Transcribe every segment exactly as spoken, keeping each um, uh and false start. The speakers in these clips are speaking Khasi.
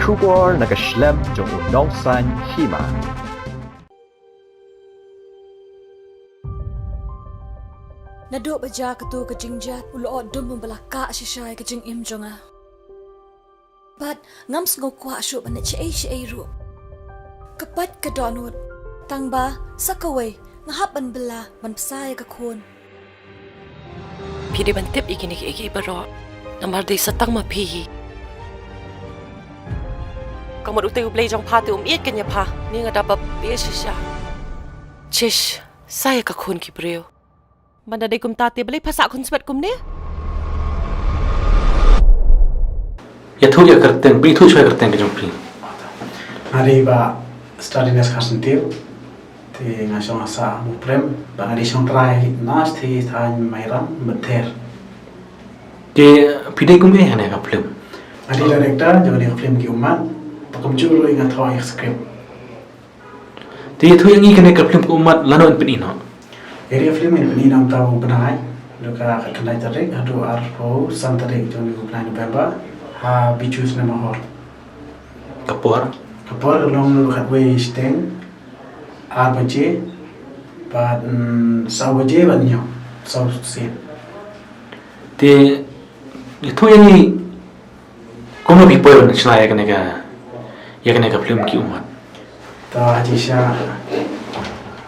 Khubor na ka shlem jong u nongsaiñ hima. Naduh ba jia kato ka jingjia, u la ot dum ba la kah shisha ïa ka jingim jong nga. Bad ngam sngew kwah shuh ban leh shaei shaei ruh. Ka pait ka dohnud. Tang ba sa kawei nga hap ban bylla ban bsa ïa ka khun. Phi dei ban tip ïa kine kiei kiei baroh. Namar dei sa tang ma phi hi. Ka mut utei U Blei jong pha te um ïeit kein ïa pha. Ni nga da bapli shisha. Chish, sa ïa ka khun ki briew. Ban da dei kumta te balei pha sah khunswet kumne? Ïathuh ïa ka kyrteng, phi ïathuh shuwa ïa ka kyrteng ka jong phi. Nga dei Bah Stardiness Kharsyntiew. Te nga shong ha Sahmawprem, ba nga dei shong trai na shatei thaiñ Mairang, Mynther. Te phi dei kum eh ha kane ka film? Nga dei director jong kane ka film Ki Ummat, ba kumjuh ruh nga thoh ïa ka script. Te ïathuh ïa ngi kane ka film Ki Ummat lano yn pyni noh? Ïa kane ka film yn pyni na u bnai, naduh ka khatkhyndai tarik haduh arphew san tarik jong u bnai November ha Bijou Cinema Hall. Ka por? Ka por ka long naduh khatwei shiteng, ar baje, bad, mm, saw baje bad hynñiew, saw sien. Te ïathuh ïa ngi kumno phi poi ban shna ïa kane ka, ïa kane ka film Ki Ummat? To, ha jingshisha,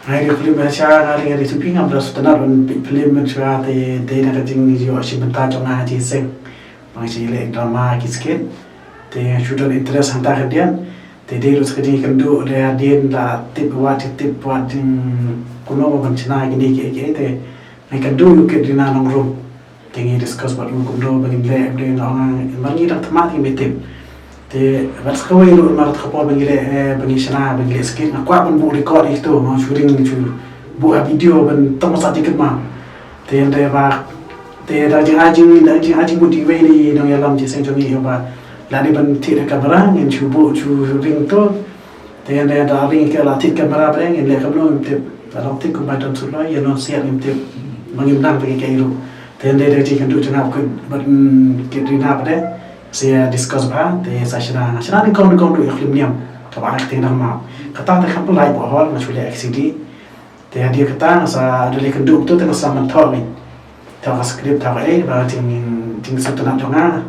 nga ïa ka film ha jingshisha nga dei, nga dei supi, ngam da sngewtynnat ban peit film ban shuwa, te dei na ka jingïoh shim bynta jong nga ha jingshisha. Ba nga shu leh drama ki skit. Te nga shu don interest hangta khyndiat. Te dei ruh sa ka jingkynduh dei hadien la tip wat, tip wat jing kumno ban shna kine kiei kiei, te nga kynduh ïa u Katrina Nongrum. Te ngi discuss bad u kumno ba ngin leh, ba ngin ong, ba ngi dang thma te ngi tip. Te bad sa kawei ruh namar ka por ba ngi leh, eh, ba ngi shna, ba ngi leh skit, nga kwah ban buh record ïa kito, nga shu ring, shu buh video ban tong sa jingkynmaw. Te hynrei ba, te da jingai jing, da jingai jingmut jingwei na i nongïalam jingïaseng jong ngi, ba la dei ban thied da kamera, ngin shu buh, shu ring to. Te hynrei da ring ka la thied kamera ba dei, ngin leh kumno ngim tip. La long thied kumba don sut loi, ïa nong siat ngim tip. Ma ngim nang ba ngi kaei ruh. Te hynrei da jingkynduh jong nga bad, mm, Katrina ba dei, sa discuss bha, te sa shna, shna nyngkong nyngkong ruh ïa ka film Niam, kaba acting dang map. Kata te kham pynlait bha hol, nga shu leh X C D. Te hadien kata nga sa da leh kynduh to te nga sa man thoh, thoh ka script, thoh kaei, ba jing, jingsngewtynnat jong nga.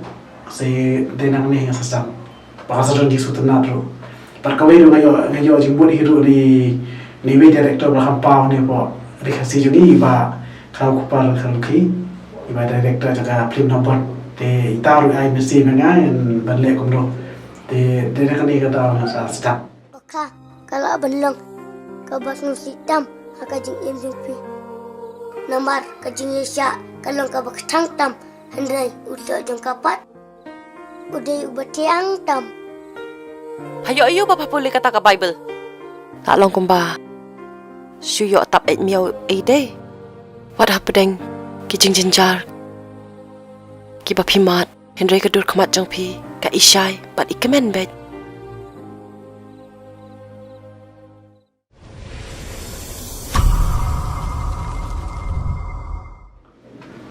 Sa dei nangne nga sa sdang ba ka sa don jingsngewtynnat ruh. Bad kawei ruh nga ïoh, nga ïoh jingmut hi ruh na, na iwei i director ba la kham paw ne hapoh ri Khasi jong ngi, i Bah Kharkupar Kharlukhi, i ba director jong ka film Nabon. Te ita ruh i ai mynsiem ïa nga ban leh kumno. Te dei na kane ka daw nga sa sdang. Ka, ka lah ban long kaba sngewsih tam ha ka jingim jong phi. Namar ka jingïaishah ka long kaba kthang tam, hynrei u soh jong ka pat u dei uba thiang tam. Pha ïoh aïu ba pha pule kata ka Baibl? Lah long kumba shu ïoh tap eit miaw ei dei. Wat hapdeng ki jingjynjar kiba phi mad. Hynrei ka dur khmat jong phi ka i shai bad i kmen beit.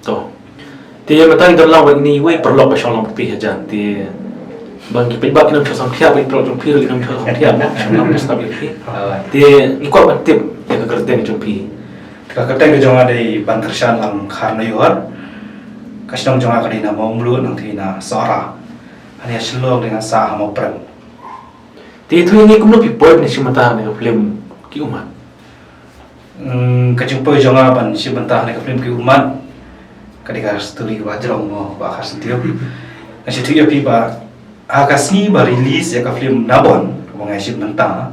To. Te mynta ngi don lang bad ine i wei i paralok ba shong lang bad phi hajan. Te ba ngi peit ba ki nongshong samthiah, ba i paralok jong phi ruh ki nongshong samthiah, shong lang bad phi. Te ngi kwah ban tip ïa ka kyrteng jong phi. Ka kyrteng ka jong nga dei Bankyrshan Langkharnaior. Ka shnong jong nga ka dei na Mawmluh, nangta na Sohra. Hangne ha Shillong dei nga sah ha Mawprem. Te ïathuh ïa ngi kumno phi poi ban shim bynta ha kane ka film Ki Ummat? Hmm, ka jingpoi jong nga ban shim bynta ha kane ka film Ki Ummat ka dei ka story kaba jrong mo, Bah Kharsyntiew. Nga shu ïathuh ïa phi ba ha ka sngi ba release ïa ka film Nabon kaba nga shim bynta,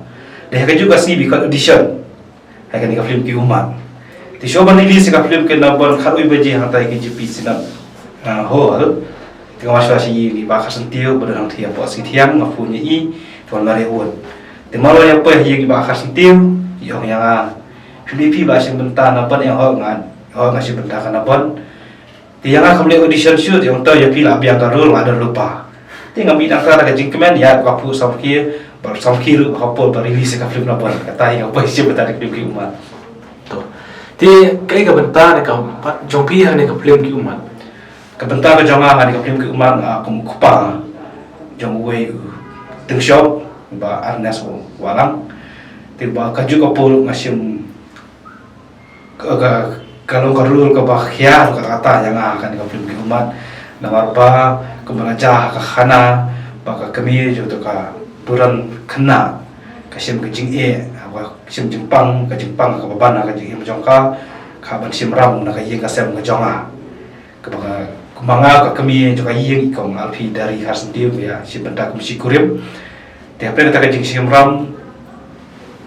dei ha kajuh ka sngi ba i khot audition ha kane ka film Ki Ummat. Te shuwa ban release ïa ka film Ki Nabon, khatwei baje hangta ha K G P Synod, ah, Hall. Te nga wan shuwa sha i Bah Kharsyntiew ba don hangta hapoh Sngi Thiang, nga phone ïa i, te wan mareh wut. Te mar wan ïa poi ha i Bah Kharsyntiew, i ong ïa nga, phi leh phi ba shim bynta Nabon? Ïa, hooid nga, hooid nga shim bynta ka Nabon. Te ïa nga kam leh audition shuh, te ong to ïa phi la biang ka role, la don lypa. Te nga mih nangta da ka jingkmen, ïa ka pud samrkhie, ba samrkhie ruh ba ka pud ba release ka film Nabon. Kata ïa nga poi shim bynta ka film Ki Ummat. To. Te kaei ka bynta ne ka pat jong phi ha kane ka film Ki Ummat? Ka bynta ka jong nga ha kane ka film Ki Ummat, nga kum u kpa jong uwei u Teng shop ba Ernest Walang. Te ba ka juk ka pul nga shim ka, ka, ka long ka rul ka ba khia ka ta ta yang a kan ka film ki umat. Namar ba ka ba ja ka khana ba ka kami jong ka puran khana ka shim ka jing e ba shim jingpang ka jingpang ka ba ban ka jing e jong ka ka ban shim ram na ka ïing ka sem ka jong a. Kaba nga, kumba nga ka kmie jong ka ïing i kong Alfi Dari Kharsentiw, ïa, shi bynta kum shi kurim. Te hapdeng kata ka jingshim ram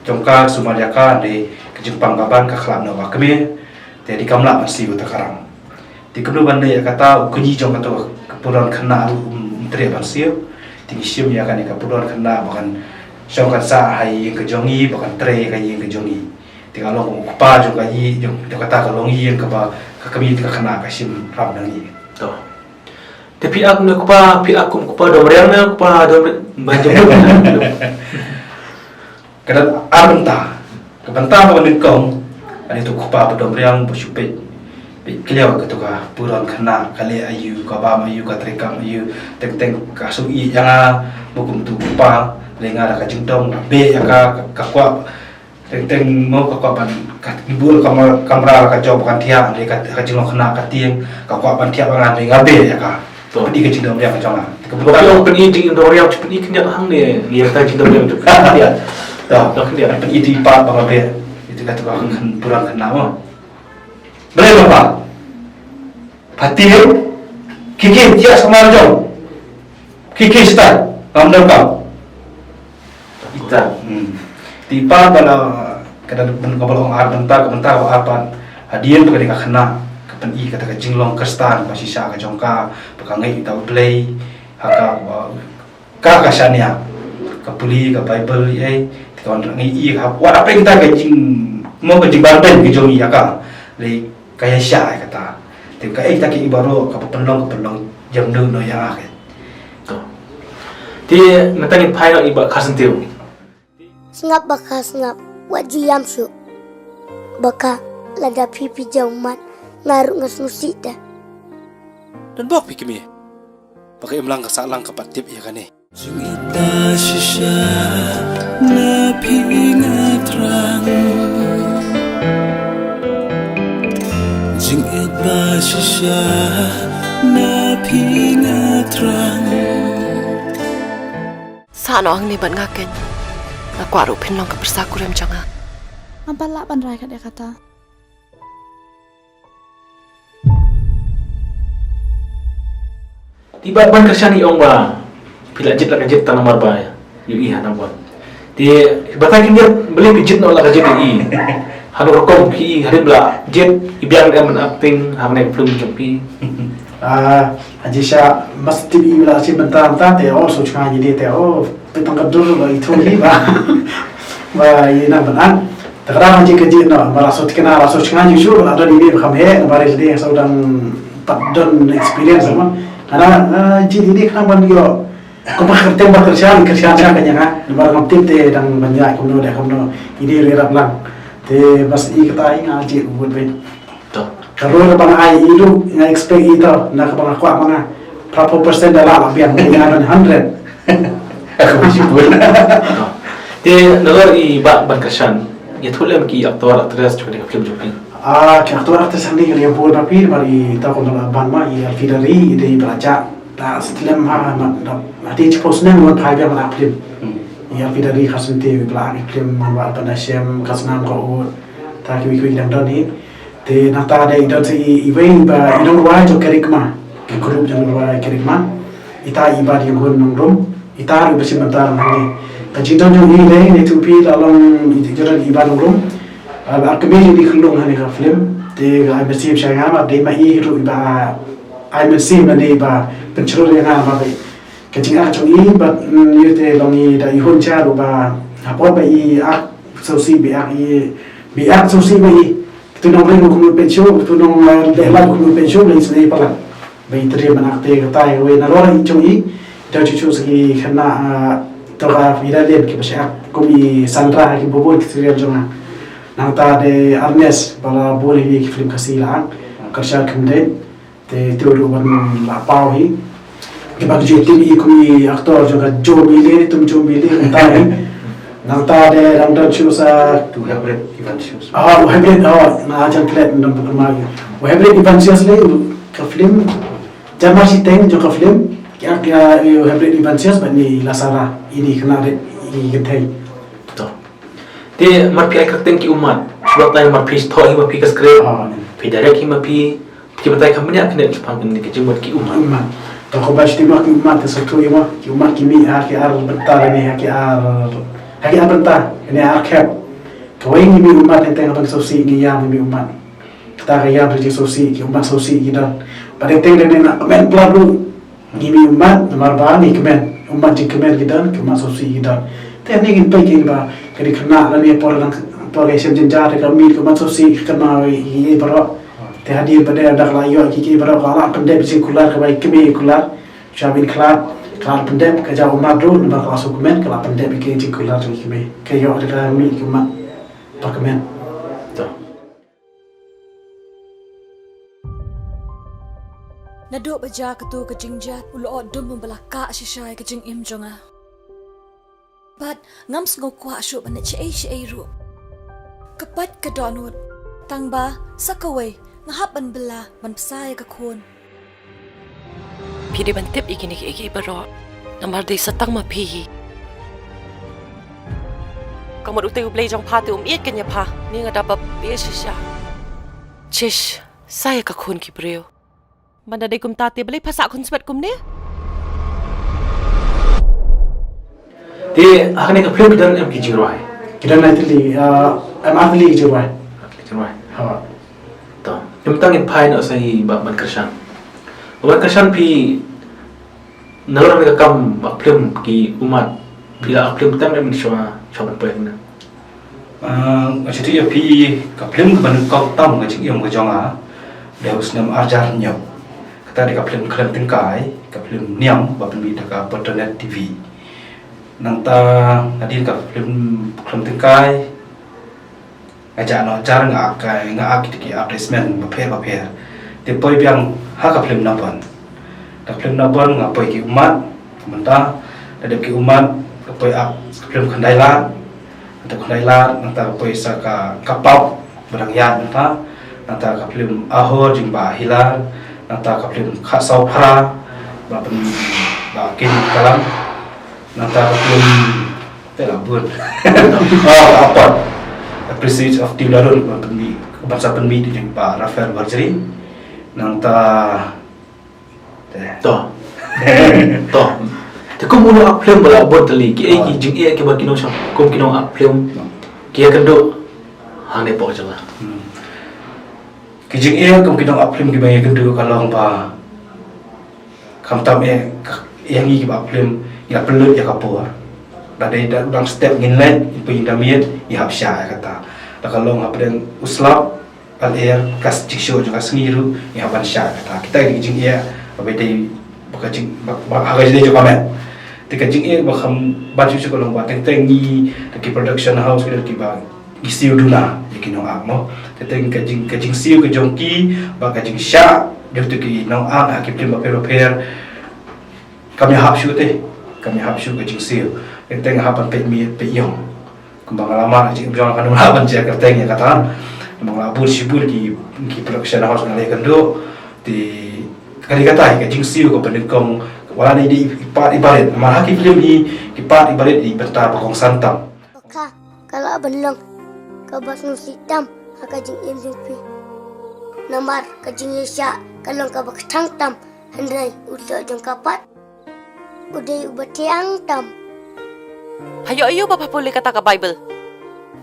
jong ka sumar ïa ka, de ka jingpang ka ban ka khlad noh ka kmie. Te di kam lah ban siew ta ka ram. Te kumno ban leh ïa kata, u kñi jong kata ka puron khynnah ruh um, um treh ban siew. Te ngi shim ïa kane ka puron khynnah ba kan shong kan sah ha ïing ka jong ngi, ba kan trei ka ïing ka jong ngi. Te ka long kum u kpa jong ka ïing, jong, jong kata ka longïing kaba ka kmie te ka khynnah ka shim ram na ngi. To. Te phi ak ne u kpa, phi ak kum u kpa Domriang ne u kpa Domriang ba jong. Ka don ar bynta. Ka bynta kaba nyngkong, ane tu u kpa ba Domriang ba shu peit, peit kliaw katu ka puron khynnah, ka leh aiu, ka bam aiu, ka treikam aiu, teng teng ka shu ïeit ïa nga, ba kum tu u kpa, leh nga da ka jingdom, ka beh ïa ka, ka, ka kwah Teng teng mo ka kwah ban ka bul kamra kamra la ka jop kan thiah, hynrei ka ka jinglong khynnah ka tieng, ka kwah ban thiah ba ngan, hynrei nga beh ïa ka. To. Pynï ka jingdom riang ka jong nga. Ka bynta phi ong pynï jingdom riang, pynï khyndiat hangne, ïa ka jingdom riang jong phi. To. To khyndiat. Pynï tu i pa ba nga beh. Itu kata ka kan puran khynnah mo. Balei ba pa? Phatiu, khie khie, thiah samar jong. Khie khie stai, ngam donkam. Ita. Hmm. Te i pa ba la, ka da ban, ka ba la ong ar bynta, ka bynta ba ar pat. Hadien ba ka dei ka khynnah, ka pynï kata ka jinglong Khristan ba shisha ka jong ka, ba ka ngeit ïa uta U Blei, ha ka ba Ka ka shaniah, ka pule ka Baibl ïa, te ka wan ngi ïa ka, wat hapdeng kita ka jing, mo ka jingbanbeiñ ka jong ngi ïa ka, lei ka ïa shah ïa kata. Te kaei kita ki baroh kaba pynlong, ka pynlong jemnu noh ïa nga. To. Te mynta ngin phai noh i Bah Kharsentiw. Sngap Bah Khar sngap, wat ju ïam shuh. Bah Khar, lada phi phi jaw mat, nga ruh nga sngewsih te. Don bok phi kmie. Ba ka imlang ka sahlang ka pat tip ïa kane. Jingïeit ba shisha na phi nga thrang. Jingïeit ba shisha na phi nga thrang. Sah noh hangne bad nga keiñ. Nga kwah ruh phin long ka pyrsa kurim jong nga. Ngam pat lah ban rai kat ïa kata. Te i Bah Bankyrshan i ong ba phi la jied la ka jied tang namar ba ïohi ha nang wan. Te ba tai khyndiat balei phi jied noh la ka jied ïohi. Hano rukom phi hadien ba la jied i biang em ban acting ha kane ka film jong phi. Ah, haji sha mas tip i la shi bynta bynta te o so chunga ji de te o. Te tang ka dur ba i thu hi ba. Ba i nang ban an. Te ka dang ji ka ji no ba la so tikna la so chunga ji shu la don i ba kham he ba ri de so dang pat don experience ma. Ana ji ni kham ban yo. Ko ba khartem ba kyrshan kyrshan sha ka nyanga. Ba kham tip te dang ban ya kumno de kumno. I de ri rap lang. Te bas i kata i nga ji u bud be. To. Ka role ba nga ai i ruh nga expect i to na kaba nga kwah ma nga. Phra phew percent da lah lah biang, nga don hundred. Aku mesti pun. To. Te nalor i Bah Bankyrshan, ïathuh lem ki actor actress jong ka film jong phi. Ah, ki actor actress hangne ka liang bun ma phi, namar i to ko na ban ma i Alfie Dari, i dei ba la jah. Da stlem ha ma da. Hati chipos ne ngon phai biang ma film. Hmm. I Alfie Dari Kharsentiw ba la act film man wa Alban Hashem, Ka Snam Ka Ud. Ta kiwi kiwi dang don hi. Te nangta dei don sa i, iwei ba i nongrwai jong Kerigma. Ka group jong nongrwai Kerigma. Ita i Bah Diengkhun Nongrum. Ita ruh ba shim bynta lang hangne. Ka jingdon jong i dei, dei tu phi la long i jingdon i Bah Nongrum. Ah, ba kmie i khyllung hangne ka film. Te ka ai mynsiem sha nga ba dei ma i ruh i ba ai mynsiem hangne ba pynshlur ïa nga ba dei. Ka jingak jong i bad, mm, ïa te long i da i hun cha ruh ba hapoh ba i ak sngewsih ba i ak i, ba i ak sngewsih ba i. Kito nongrim ruh kumno pynshong, kito nong, eh, dehlat ruh kumno pynshong, ba i sngewsih palat. Ba i trei ban ak te kata i wei nalor i jong i. Da chuchu sagi khynnah, eh, to ka Vidalin kiba sha ak kum i Sandra ki bubun ki serial jong nga. Nangta de Ernest ba la bun hi ki film Khasi la ak. Kyrshan Khymden. Te tu ruh ban la paw hi. Kiba ju tip ïa i kum i actor jong ka Joe Mille, Tum Joe Mille, mynta hi. Nangta de dang don shuh sa. Tu Hybrid Event Shows. Ah, u Hybrid, oh, nga jan klet ndam pukma. U Hybrid Event Shows le, ka film. Jan mar shiteng jong ka film. Ki ak ïa u Hybrid Event Shows bad ni la Sara, ini kena de, i kynthei. To. Te mar phi ai kyrteng ki ummat. Shuwa tai mar phi thoh hi ma phi ka script. Ah, ni. Phi direct hi ma phi Ki batai ka menya kane shaphang kane ka jingmut ki ummat. Ummat. To ko ba shti ma ki ummat te satu ïa ma ki ummat ki mih ha ki ar bynta ne ha ki ar ha ki ar bynta ne ar khep. Kawei ngi mih ummat ne teng ha ban sawsi ngi ïa ngi mih ummat. Kata ka ïa bri sawsi ki ummat sawsi ki don. Ba ne teng ne na kmen pla bru. Ngi mih ummat namar ba ngi kmen. Ummat jingkmen ki don ki ummat sawsi ki don. Te ne ngin pei ki ba ka dei kena la ne por lang por ka shem jinjar ka mih ki ummat sawsi ki kena ïa baroh. Te hadien pat de da ka la ïoh ki ki baroh ka la pyndep jingkular kaba i kmie i kular. Sha bin khlad ka la pyndep ka jaw ummat ruh namar ka la suk kmen ka la pyndep ïa ki jingkular jong i kmie. Ka ïoh da ka mih ki ummat ba kmen. To. Naduh ba jia katu ka jingjia u la ot dum ba la kah shisha ïa ka jingim jong nga. Bad ngam sngew kwah shuh ban leh shaei shaei ruh. Ka pait ka dohnud. Tang ba sa kawei nga hap ban bylla ban bsa ïa ka khun. Phi dei ban tip ïa kine kiei kiei baroh. Namar dei sa tang ma phi hi. Ka mut utei U Blei jong pha te um ïeit kein ïa pha. Ni nga da bap ïeit shisha. Chish, sa ïa ka khun ki briew. Ban da dei kumta te balei pha sah khun swet kumne? Te ha kane ka film ki don em ki jingrwai? Ki don lai tylli, ah, em ar tylli ki jingrwai. Ki jingrwai. Ha. To. Te mynta ngin phai noh sa ïa i Bah Ban Kyrshan. Bah Ban Kyrshan, phi nalor kane ka kam akt film ki ummat, phi la akt film tang ne mynshuwa shuwa ban poi hangne? Ah, nga shu tip ïa phi ka film kaba nyngkong tam ka jingim ka jong nga dei ha u snem arhajar hynñiew. Kata dei ka film Khlem Tyngkai, ka film Niam ba pynmih da ka Patronet T V. Nangta hadien ka film Khlem Tyngkai nga jah noh jar nga ak, nga ak kita ki advertisement bapher bapher. Te poi biang ha ka film Nabon. Ka film Nabon nga poi ki ummat, mynta da dep ki ummat ka poi ak ka film Khyndai Lad. Nangta Khyndai Lad, nangta ka poi sa ka, ka pop ba dang ïaid mynta. Nangta ka film Ahor jong Bah Hilar. Nangta ka film Khatsaw Phra ba pyn ba kin kalam. Nangta ka film te la bun. Ah, apa? A Prestige of Tiblarun ba pynmih, ban sa pynmih da jong Bah Rafael Warjri. Nangta To. To. Te kum u nong akt film ba la bun tylli, kiei ki jingeh kiba ki nong shong, kum ki nong akt film ki ïakynduh hangne hapoh jylla? Hmm. Ki jingeh kum ki nong akt film kiba ïakynduh ka long ba khamtam eh ka, ïa ngi kiba akt film ngi la pynlut ïa ka por. Da dei da dang step ngin leit, ngin pyn da miet, ngi hap shah ïa kata. Da ka long hapdeng u slap, al er, ka jingshoh jong ka sngi ruh ngi hap ban shah kata. Kita ki jingeh ba dei ba ka jing ba, ba ha ka jingeh jong ka met. Te ka jingeh ba kham ban shu shu ka long ba teng teng ngi da ki production house ki da ki ba ngi siew duna ïa ki nong akt mo. Te teng ka jing ka jingsiew ka jong ki ba ka jingshah jong tu ki nong akt ha ki film bapher bapher. Kam ïahap shuh te, kam ïahap shuh ka jingsiew. Teng teng hap ban peit miet peit ïong. Kumba nga la mad ka jingim jong nga, kam lah ban jia kyrteng ïa kata. Kumba nga la bun shibun ki, ki production house nga la ïakynduh. Te ka dei kata ka jingsiew kaba nyngkong, wat la dei i part ibarit. Namar ha ki film hi ki part ibarit i bynta ba kongsan tam. Ka, ka lah ban long kaba sngewsih tam ha ka jingim jong phi. Namar ka jingïashah ka long kaba kthang tam, hynrei u soh jong ka pat u dei uba thiang tam. Ha ïoh aïu ba pha pule kata ka Baibl?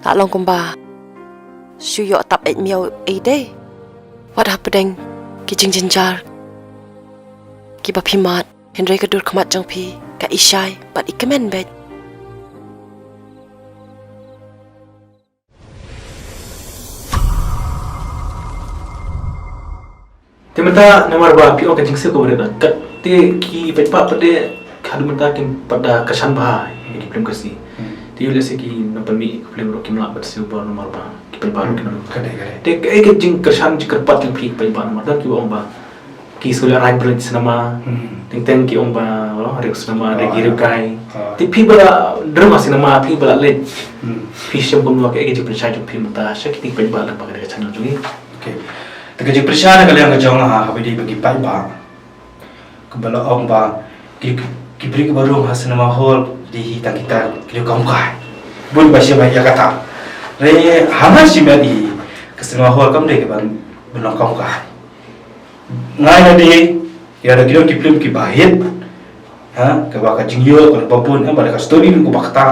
Lah long kumba shu ïoh tap eit miaw ei dei. Wat hapdeng ki jingjynjar kiba phi mad, hynrei ka dur khmat jong phi ka i shai bad i kmen beit. Te mynta namar ba phi ong ka jingsiew kaba rit, kat te ki paidbah pat de haduh mynta kim pat da kyrshan bha ïa ki film Khasi. Hmm. Te ïoh lehse ki nongpynmih ki film ruh kim lah ban siew bha namar ba ki paidbah ruh kim. Hmm. Ka dei, ka dei. Te kaei ka jingkyrshan jingkyrpad jong phi ki paidbah namar don kiba ong ba Ki shu leh rai bret cinema. Hmm. Teng teng ki ong ba, oh, riew cinema, oh, ki riew kai. Oh. Te phi ba la drama cinema, phi ba la leh. Hmm. Phi shem kumno, kaei ka jingpynshai jong phi mynta sha ki paidbah lyngba kane ka channel jong ngi. Okay. Te ka jingpynshai na ka liang ka jong nga ha, haba ïadei bad ki paidbah. Kaba la ong ba ki, ki briew kiba rung ha cinema hall dei hi tang kita ki riew kam kai. Bun ba shem ïa kata. Re hana shem ïa dei ka cinema hall kam dei kaba ban long kam kai. Ngai na dei ïa da ki dei ki film kiba hit. Ha, kaba ka jingïoh kaba bun, ha, ba da ka story ruh kaba kata.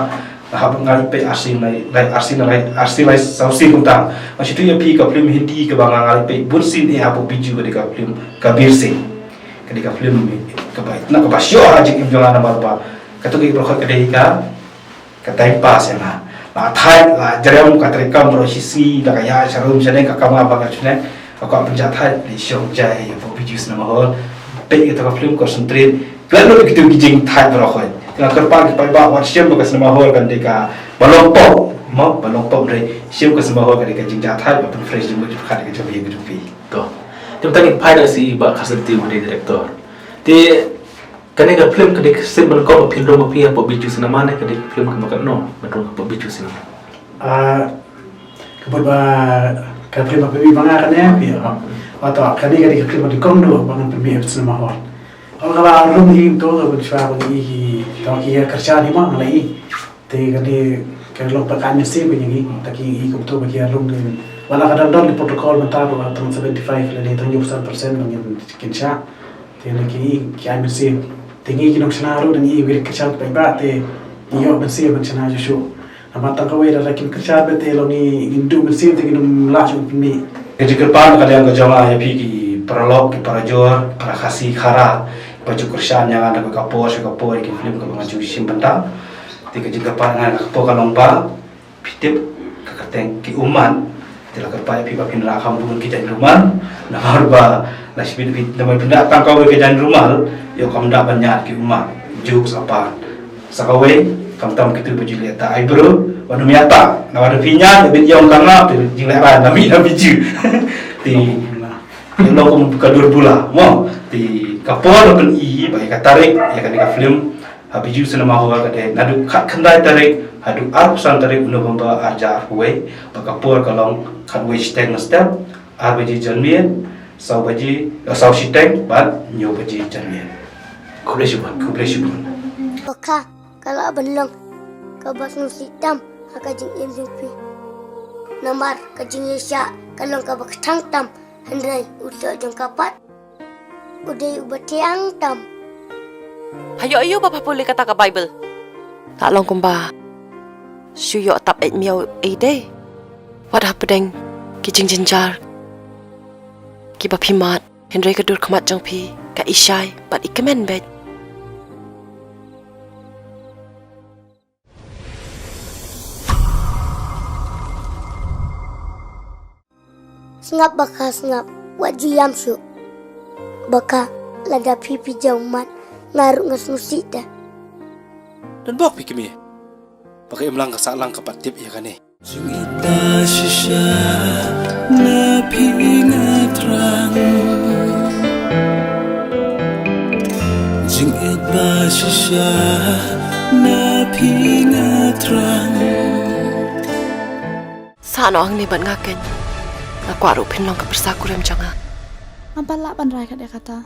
Haba nga la peit arsien lai, lai arsien lai, arsien lai saw sien kumta. Nga shu ïathuh ïa phi ka film Hindi kaba nga la peit bun sien eh hapoh Bijou ka dei ka film Kabir Singh. Ka dei ka film kaba, na kaba shuh ha jingim jong nga namar ba kato ka baroh ka dei ka, ka time pass ïa nga. La thait, la jrem, ka treikam baroh shi sngi, la ka ïaid sharum shadien, ka kam nga ba nga shu nang, ka kwah pynjah thait, la shong jai hapoh Bijou Cinema Hall. Peit ïa kata ka film, concentrate. Khlem lut kito ki jingthait baroh khoit. Nga kyrpad ki paidbah wat shem ba ka cinema hall kan dei kaba long pop. Mo, ba long pop, hynrei shem ka cinema hall ka dei ka jingjahthait, ba pynfresh jingmut jingpyrkhat ka jong phi ka jong phi. To. Te mynta ngin phai da i Bah Kharsynti uba dei director. Te kane ka film ka dei ka sien ba nyngkong ba phin rung ma phi hapoh Bijou Cinema ne ka dei ka film kaba katno ban rung hapoh Bijou Cinema? Ah, ka mut ba ka film ba phi mih ma nga kane, phi, ah, oh to, kane ka dei ka film ba nyngkong duh ba ngan pynmih ha cinema hall. Haba nga la rung hi to, ka ban shuwa ba ngi, to ki ïa kyrshan hi ma nga la i. Te kane ka long pat ka mynsiem ka jong ngi, te ki i kumto ba ki ïa rung. Wat la ka dang don ki protocol mynta ruh, tang seventy-five lane tang hynñiew percent ba ngin, kin shah. Te kane ki i ki ai mynsiem. Te ngi ki nongshna ruh, ngi i wi ki kyrshan paidbah te ngi ïoh mynsiem ban shna shuh shuh. Namar tang kawei lada kim kyrshan beit te long ngi, ngim duh mynsiem te ngim lah shuh ban pynmih. Ka jingkyrpad na ka liang ka jong nga ïa phi ki paralok ki parajor, para Khasi Khara, ba ju kyrshan ïa nga na ka por sha ka por ïa ki film kaba nga ju shim bynta. Te ka jingkyrpad nga na ka por ka long ba phi tip ka kyrteng ki ummat. Te la kyrpad ïa phi ba phin rah kham bun ki jaiñ rumal. Namar ba lashibit phi, namar phin rah tang kawei ki jaiñ rumal, ïoh kam da ban ñiad ki ummat. Jukes apan. Sa kawei, khamtam kito ba ju leh ta eyebrow, wat nym ïa ta. Namar da phi ñiad, da phi ïoh ka nga, te jingleh rai na mih na mih ju. Te ïa long kum ka dur bula mo. Te ka por la pyni ba ïa ka tarik ïa kane ka film ha Bijou Cinema Hall ka dei naduh khatkhyndai tarik haduh arphew san tarik u November arhajar arphew wei, bad ka por ka long khatwei shiteng mynstep, ar baje janmiet, saw baje, eh, saw shiteng bad hynñiew baje janmiet. Khublei shibun, khublei shibun. Paka, ka lah ban long kaba sngewsih tam ha ka jingim jong phi. Namar ka jingïaishah ka long kaba kthang tam, hynrei u soh jong ka pat u dei uba thiang tam. Pha ïoh aïu ba pha pule kata ka Baibl? Lah long kumba shu ïoh tap eit miaw ei dei. Wat hapdeng ki jingjynjar kiba phi mad, hynrei ka dur khmat jong phi ka i shai bad i kmen beit. Sngap Baka sngap, wat ju ïam shuh. Baka, lada phi phi jaw mat, nga ruh nga sngewsih te. Don bok phi kmie. Baka imlang ka sahlang ka pat tip ïa kane. Jingit ba shisha na phi nga thrang. Jingit ba shisha na phi nga thrang. Sa noh hangne bad nga keiñ. Nga kwah ruh phin long ka pyrsa kurim jong nga. Ngam pat lah ban rai kat ïa kata.